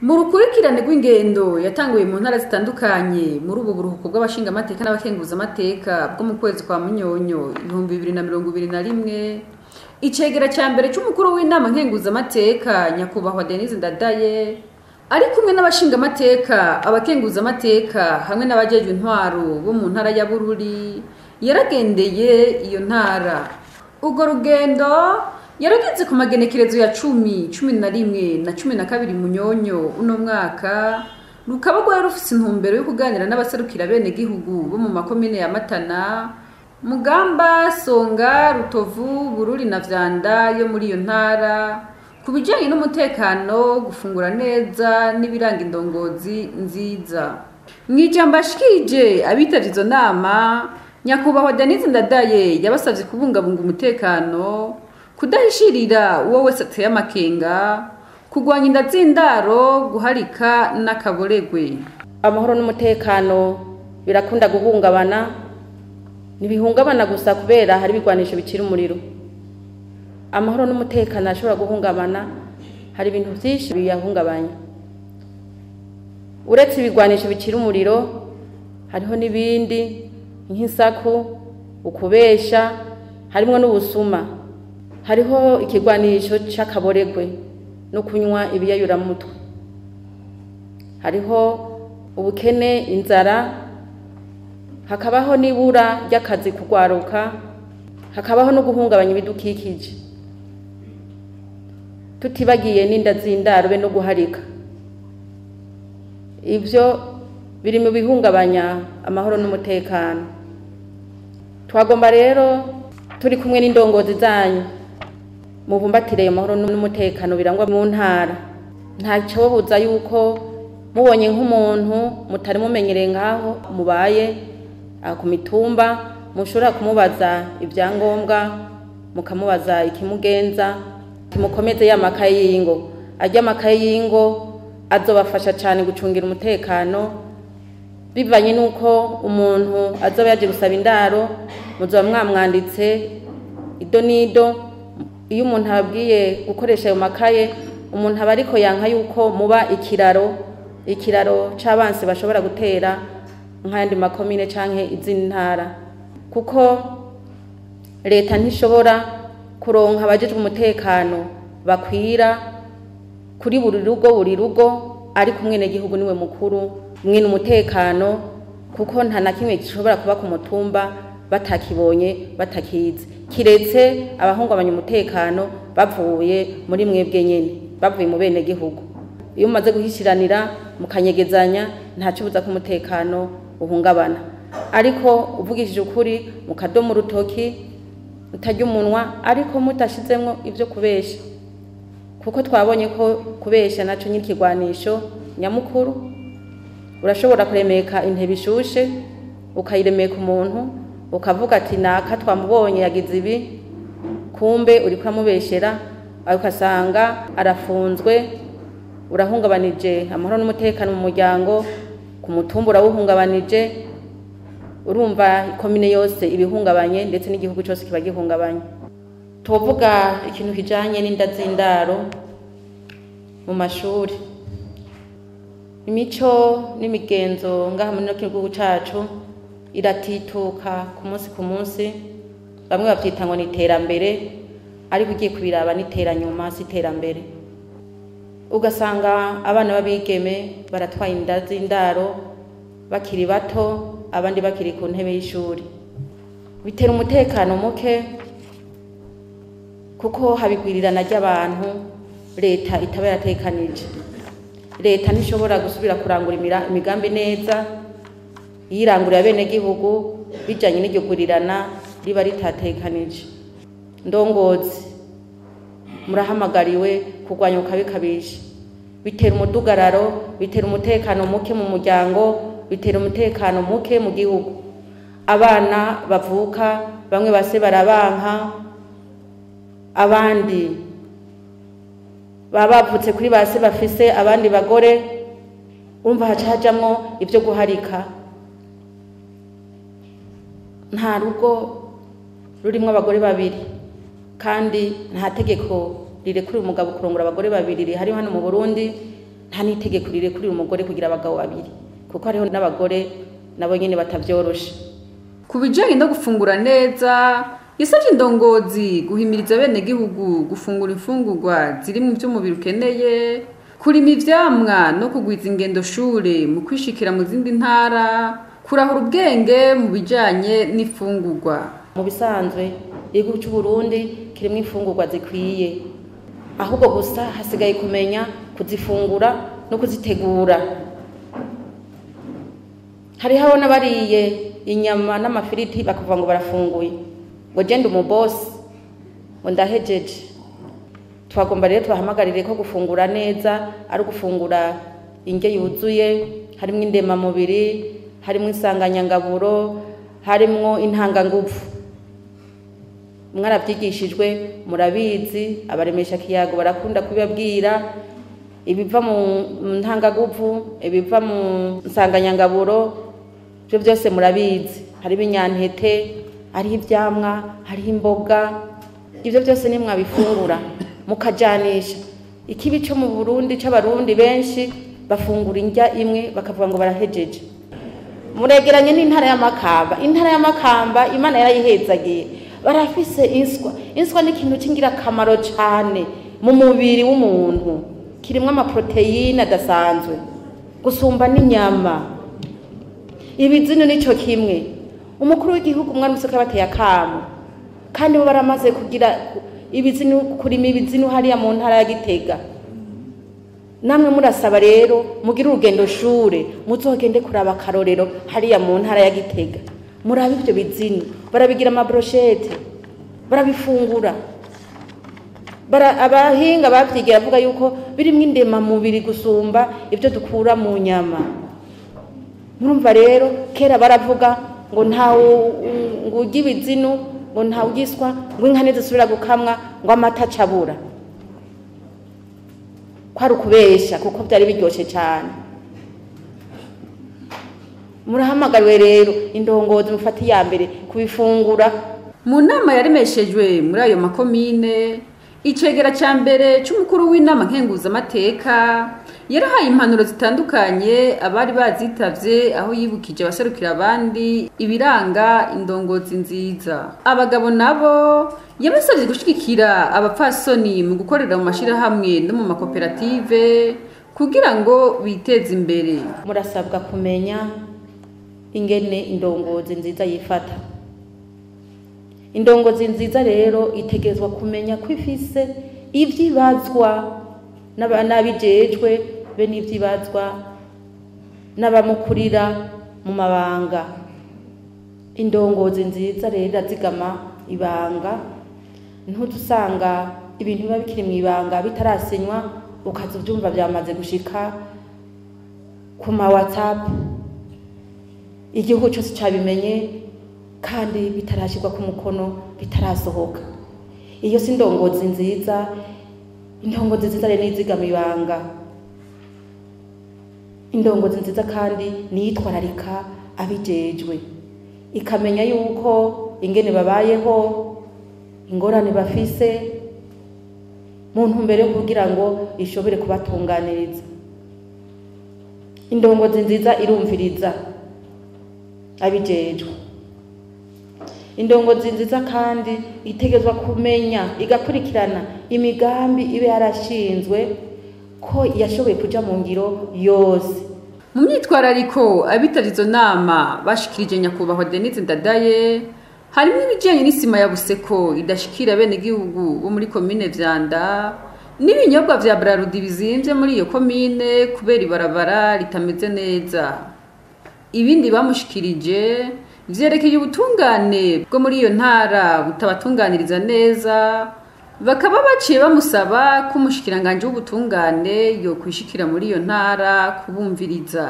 Mu rukurikirane rw'ingendo yatanguye mu ntara zitandukanye muri ubu buruhuko bw'abashingamateka n'abakenguzamateka bwo mu kwezi kwa Munyonyo 2021, icegera ca mbere c'umukuru w'inama nkenguzamateka nyakubahwa Denise Ndadaye ari kumwe n'abashingamateka, abakenguzamateka hamwe n'abajejwe intwaro bo mu ntara ya Bururi yaragendeye iyo ntara. Urwo rugendo yarageze ku magenekerezo ya 10, 11 na 12 Munyonyo uno mwaka, rukaba rwari rufise intumbero yo kuganira n'abaserukira bene gihugu bo mu makomine ya Matana, Mugamba, Songa, Rutovu, Bururi na Vyanda yo muri iyo ntara ku bijanye n'umutekano, gufungura neza n'ibiranga indongozi nziza. Mw'ijambo ashikirije abitavye izo nama, nyakubahwa Denise Ndadaye yabasavye kubungabunga umutekano, kudahishirira uwo wese ateye amakenga, kurwanya inda z'indaro, guharika n'akaboregwe. Amahoro n'umutekano birakunda guhungabana, ntibihungabana gusa kubera hari ibigwanisho bicira umuriro. Amahoro n'umutekano ashobora guhungabana, hari ibintu vyinshi biyahungabanya. Uretse ibigwanisho bicira umuriro, hariho n'ibindi nk'insaku, ukubesha, harimwo n'ubusuma. Hariho ikigwanisho c'akaboregwe no kunywa ibiyayuramutwe. Hariho ubukene, inzara, hakabaho n'ibura ry'akazi kugwaruka, hakabaho no guhungabanya ibidukikije, tutibagiye n'inda z'indaro be no guharika. Ivyo biri mu bihungabanya amahoro n'umutekano. Twagomba rero turi kumwe n'indongozi zanyu mubumbatire amahoro n'umutekano birangwa mu ntara. Ntacobuza yuko mubonye nk'umuntu mutari mumenyereye ngaho mubaye ku mitumba, mushobora kumubaza ibyangombwa, mukamubaza ikimugenza, mukomeze ya makaye y'ingo. Ajya amakaye y'ingo azobafasha cyane gucungira umutekano, bivanye nuko umuntu azoba yaje gusaba indaro, muzoba mwamwanditse ido nido. Iyo umuntu ababwiye gukoresha ayo makaye, umuntu aba ariko yanka yuko muba ikiraro c'abansi bashobora gutera nk'ayandi makomine canke izindi ntara, kuko leta ntishobora kuronka abajejwe umutekano bakwira kuri buri rugo buri rugo, ariko umwenegihugu niwe mukuru mwene umutekano, kuko nta na kimwe gishobora kuba ku mutumba batakibonye batakizi, kiretse abahungabanya umutekano bavuye muri mwebwe nyene, bavuye mu bene gihugu. Iyo mumaze guhishiranira mukanyegezanya, ntaco buza ko umutekano uhungabana. Ariko uvugishije ukuri mukadoma urutoki utarya umunwa, ariko mutashizemwo ivyo kubesha, kuko twabonye ko kubesha naco nyir'ikigwanisho nyamukuru. Urashobora kuremeka intebe ishushe ukayiremeka umuntu, ukavuga ati naka twamubonye yagize ibi, kumbe uriko uramubeshera, ugasanga arafunzwe. Urahungabanije amahoro n'umutekano mu muryango, ku mutumba urawuhungabanije, urumva ikomine yose ibihungabanye, ndetse n'igihugu cyose kiba gihungabanye. Tuvuga ikintu kijanye n'inda z'indaro mu mashuri. Imico n'imigenzo ngaha muri kino gihugu cacu iratituka ku munsi ku munsi, bamwe bavyita ngo ni iterambere, ariko ugiye kubiraba ni iteranyuma, si iterambere. Ugasanga abana b'abigeme baratwaye inda z'indaro bakiri bato, abandi bakiri ku ntebe y'ishuri. Bitera umutekano muke, kuko habigwirirana ry'abantu leta itaba yaratekanije. Leta ntishobora gusubira kurangura imigambi neza yirangurira bene gihugu bijanye n'iryo gurirana riba ritatekanije. Ndongozi, murahamagariwe kurwanya ukabikabisha. Bitera umudugararo, bitera umutekano muke mu muryango, bitera umutekano muke mu gihugu. Abana bavuka bamwe base barabanka, abandi baba bavutse kuri base bafise abandi bagore, urumva haca hajamwo ivyo guharika. Nta rugo rurimwo abagore babiri, kandi nta tegeko rirekura umugabo kurongora abagore babiri rihari hano mu Burundi, Nta n'itegeko rirekurira umugore kugira abagabo babiri, kuko hariho n'abagore nabo nyene batavyoroshe. Ku bijanye no gufungura neza, yasavye indongozi guhimiriza abenegihugu gufungura imfungurwa zirimwo ivyo umubiri ukeneye, kurima ivyamwa no kugwiza ingendo shure mu kwishikira mu zindi ntara, kurahura ubwenge mu bijanye n'imfungurwa. Mu bisanzwe igihugu c'u Burundi kirimwo imfungurwa zikwiye, ahubwo gusa hasigaye kumenya kuzifungura no kuzitegura. Hariho abona bariye inyama n'amafiriti bakavuga ngo barafunguye, ngo genda umubosi, ngo ndahejeje. Twagomba rero tubahamagarire ko gufungura neza ari ugufungura indyo yuzuye, harimwo indemamubiri, harimwo insanganyangaburo, harimwo intanganguvu. Mwaravyigishijwe, murabizi, abaremesha kiyago barakunda kubibabwira, ibiva mu ntangaguvu, ibiva mu nsanganyangaburo, ivyo vyose murabizi. Hariho inyantete, hariho ivyamwa, hariho imboga, ivyo vyose nimwabifungura mukajanisha. Ikibi co mu Burundi c'abarundi benshi bafungura indya imwe bakavuga ngo barahejeje. Muregeranye n'intara y'Amakamba. Intara y'Amakamba Imana yarayihezagiye, barafise inswa. Inswa ni ikintu c'ingirakamaro cane mu mubiri w'umuntu, kirimwo amaproteyine adasanzwe gusumba n'inyama. Ibizinu nico kimwe. Umukuru w'igihugu mwari musoka bateye akamo, kandi bo baramaze kugira ibizinu, kurima ibizinu hariya mu ntara ya Gitega. Namwe murasaba rero mugire urugendo shure, muzogende kuraba akarorero hariya mu ntara ya Gitega, murabe ivyo bizinu, barabigira amabrochette, barabifungura. Abahinga bavyigiye bavuga yuko birimwo indemamubiri gusumba ivyo dukura mu nyama. Murumva rero kera baravuga ngo nta ngo urya ibizinu, ngo nta ugiswa, ngo inka ntizisubira gukamwa, ngo amata acabura. Kwari ukubesha kuko vyari biryoshe cane. Murahamagariwe rero indongozi mufate iya mbere kubifungura. Mu nama yaremeshejwe muri ayo makomine, icegera ca mbere c'umukuru w'inama nkenguzamateka yarahaye impanuro zitandukanye abari bazitavye, aho yibukije abaserukira abandi ibiranga indongozi nziza. Abagabo nabo yabasavye gushigikira abapfasoni mu gukorera mu mashirahamwe no mu makoperative kugira ngo biteze imbere. Murasabwa kumenya ingene indongozi nziza yifata. Indongozi nziza rero itegerezwa kumenya ko ifise ivyibazwa n'abijejwe be n'ivyibazwa n'abamukurira mu mabanga. Indongozi nziza rero irazigama ibanga, ntuzusanga ibintu biba bikiri mw'ibanga bitarasinywa ukaza uvyumva vyamaze gushika ku ma WhatsApp, igihugu cose cabimenye kandi bitarashirwa ku mukono, bitarasohoka. Iyo si indongozi nziza. Indongozi nziza rero nizigama ibanga. Indongozi nziza kandi niyitwararika abijejwe, ikamenya yuko ingene babayeho, ingorane bafise, mu ntumbero yo kugira ngo ishobore kubatunganiriza. Indongozi nziza irumviriza abijejwe. Indongozi nziza kandi itegerezwa kumenya igakurikirana imigambi ibe yarashinzwe ko yashoboye kuja mu ngiro yose. Mu myitwarariko abitavye izo nama bashikirije nyakubahwa Denise Ndadaye harimwo ibijanye n'isima ya Buseko idashikira abenegihugu bo muri komine Vyanda, n'ibinyobwa vya Brarudi bizimvye muri iyo komine kubera ibarabara ritameze neza. Ibindi bamushikirije vyerekeye ubutungane bwo muri iyo ntara butabatunganiriza neza, bakaba baciye bamusaba ko umushikiranganji w'ubutungane yokwishikira muri iyo ntara kubumviriza.